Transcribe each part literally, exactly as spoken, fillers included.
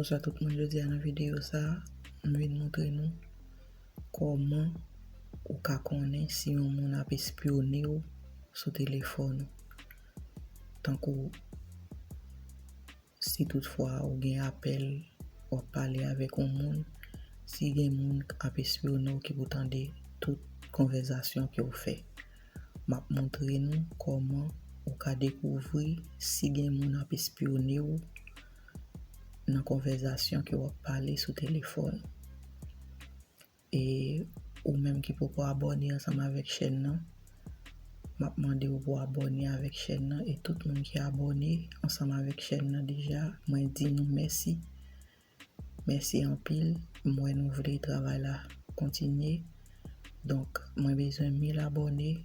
Bonswa tout moun, jodi a nan videyo sa a, m vin montre nou kòman ou ka konnen si yon moun ap espyone w sou telefòn ou. Tankou si toutfwa ou gen apèl, w ap pale avèk yon moun, si gen moun ap espyone w ki pou tande tout konvèzasyon ke w fè. M ap montre nou kòman ou ka dekouvri si gen moun ap espyone w nan konvèzasyon ke w ap pale sou telefòn. E ou menm ki poko abòne ansanm avèk chèn nan, m ap mande w pou abòne avèk chèn nan. E tout moun ki abòne ansanm avèk chèn nan deja, mwen di nou mèsi. Mèsi anpil. M wè nou vle travay la kontinye. Donk, mwen bezwen mil abòne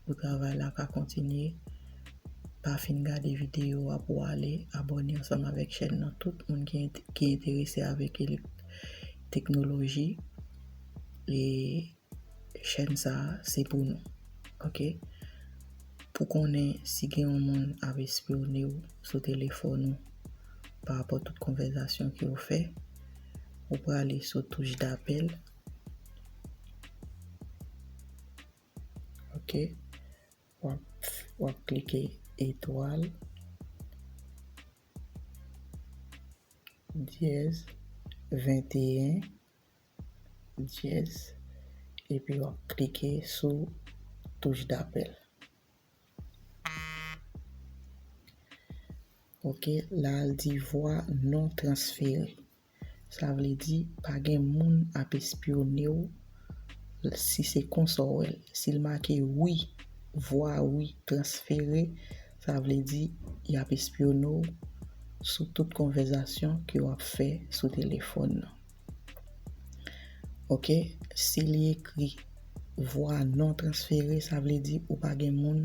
pou travay la ka kontinye. Pa fin gade videyo a pou w ale abòne ansanm avèk chèn nan. Tout moun ki, ent- ki enterese avèk elek- teknoloji, e chèn sa a se pou nou. Oke? Pou konnen si gen yon moun ap espyone w sou telefòn ou pa rapò tout konvèzasyon ke w fè, ou prale sou touch dapèl. Oke? W ap, w ap klike etwal dyèz venteyen dyèz, epi w ap klike sou touch dapèl. Oke, la l di vwa non transfere. Sa vle di pa gen moun ap espyone w. Si se konsa w wè l, si l make wi, vwa wi transfere, sa vle di y ap espyone w sou tout konvèzasyon ke w ap fè sou telefòn nan. Oke, si li ekri vwa non transfere, sa vle di ou pa gen moun,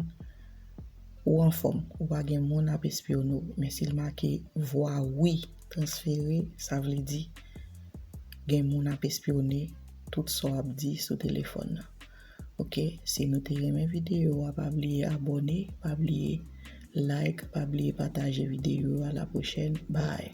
ou anfòm, ou pa gen moun ap espyone w. Men si l make vwa wi transfere, sa vle di gen moun ap espyone tout sa w ap di sou telefòn nan. Oke, si nou te renmen videyo a, pa bliye abòne, pa bliye like, pa bliye pataje videyo a. A la pwochèn, bye.